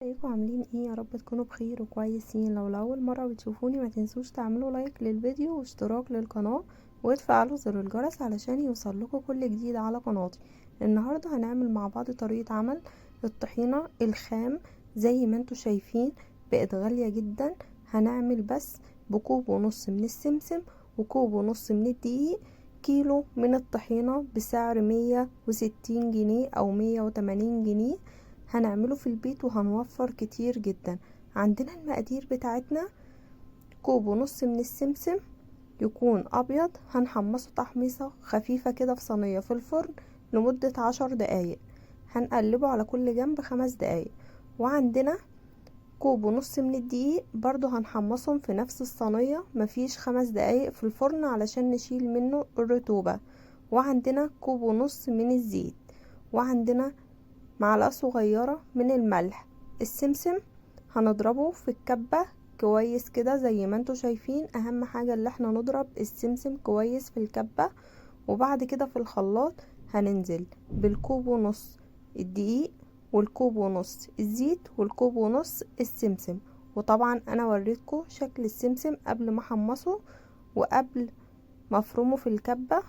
ازيكم؟ عاملين ايه؟ يا رب تكونوا بخير وكويسين. لو لاول مره بتشوفوني ما تنسوش تعملوا لايك للفيديو واشتراك للقناه وتفعلوا زر الجرس علشان يوصل لكم كل جديد على قناتي. النهارده هنعمل مع بعض طريقه عمل الطحينه الخام. زي ما انتم شايفين بقت غاليه جدا. هنعمل بس بكوب ونص من السمسم وكوب ونص من الدقيق كيلو من الطحينه بسعر 160 جنيه او 180 جنيه. هنعمله في البيت وهنوفر كتير جدا. عندنا المقادير بتاعتنا كوب ونص من السمسم يكون ابيض، هنحمصه تحميصة خفيفة كده في صينية في الفرن لمدة 10 دقايق، هنقلبه على كل جنب 5 دقايق. وعندنا كوب ونص من الدقيق برضو هنحمصهم في نفس الصينية، مفيش 5 دقايق في الفرن علشان نشيل منه الرطوبة. وعندنا كوب ونص من الزيت، وعندنا معلقة صغيرة من الملح. السمسم هنضربه في الكبة كويس كده زي ما انتوا شايفين. اهم حاجة اللي احنا نضرب السمسم كويس في الكبة. وبعد كده في الخلاط هننزل بالكوب ونص الدقيق والكوب ونص الزيت والكوب ونص السمسم. وطبعا انا وريتكم شكل السمسم قبل ما احمصه وقبل ما افرمه في الكبة.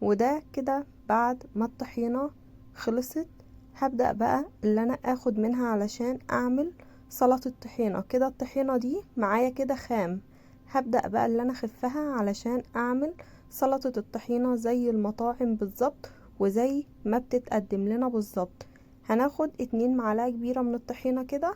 وده كده بعد ما الطحينة خلصت هبدأ بقى اللي انا اخد منها علشان اعمل سلطة الطحينة. كده الطحينة دي معايا كده خام، هبدأ بقى اللي انا اخفها علشان اعمل سلطة الطحينة زي المطاعم بالظبط وزي ما بتتقدم لنا بالظبط. هناخد 2 معلقة كبيرة من الطحينة كده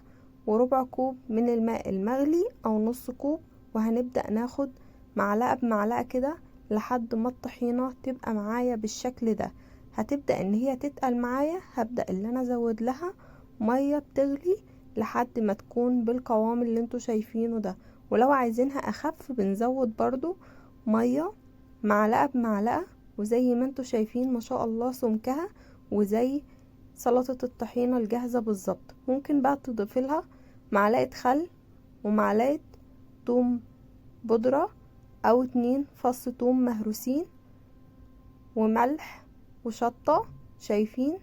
وربع كوب من الماء المغلي او نص كوب، وهنبدأ ناخد معلقة بمعلقة كده لحد ما الطحينة تبقى معايا بالشكل ده. هتبدأ ان هي تتقل معايا، هبدأ ان انا ازود لها مية بتغلي لحد ما تكون بالقوام اللي انتوا شايفينه ده. ولو عايزينها اخف بنزود برضو مية معلقة بمعلقة. وزي ما انتوا شايفين ما شاء الله سمكها وزي سلطة الطحينة الجاهزة بالظبط. ممكن بقى تضيفي لها معلقة خل ومعلقة توم بودرة او 2 فص توم مهروسين وملح وشطة. شايفين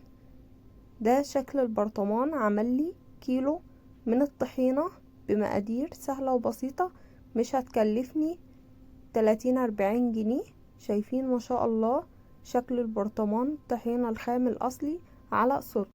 ده شكل البرطمان؟ عمل لي كيلو من الطحينة بمقادير سهلة وبسيطة، مش هتكلفني 30-40 جنيه. شايفين ما شاء الله شكل البرطمان الطحينة الخام الأصلي على أصول.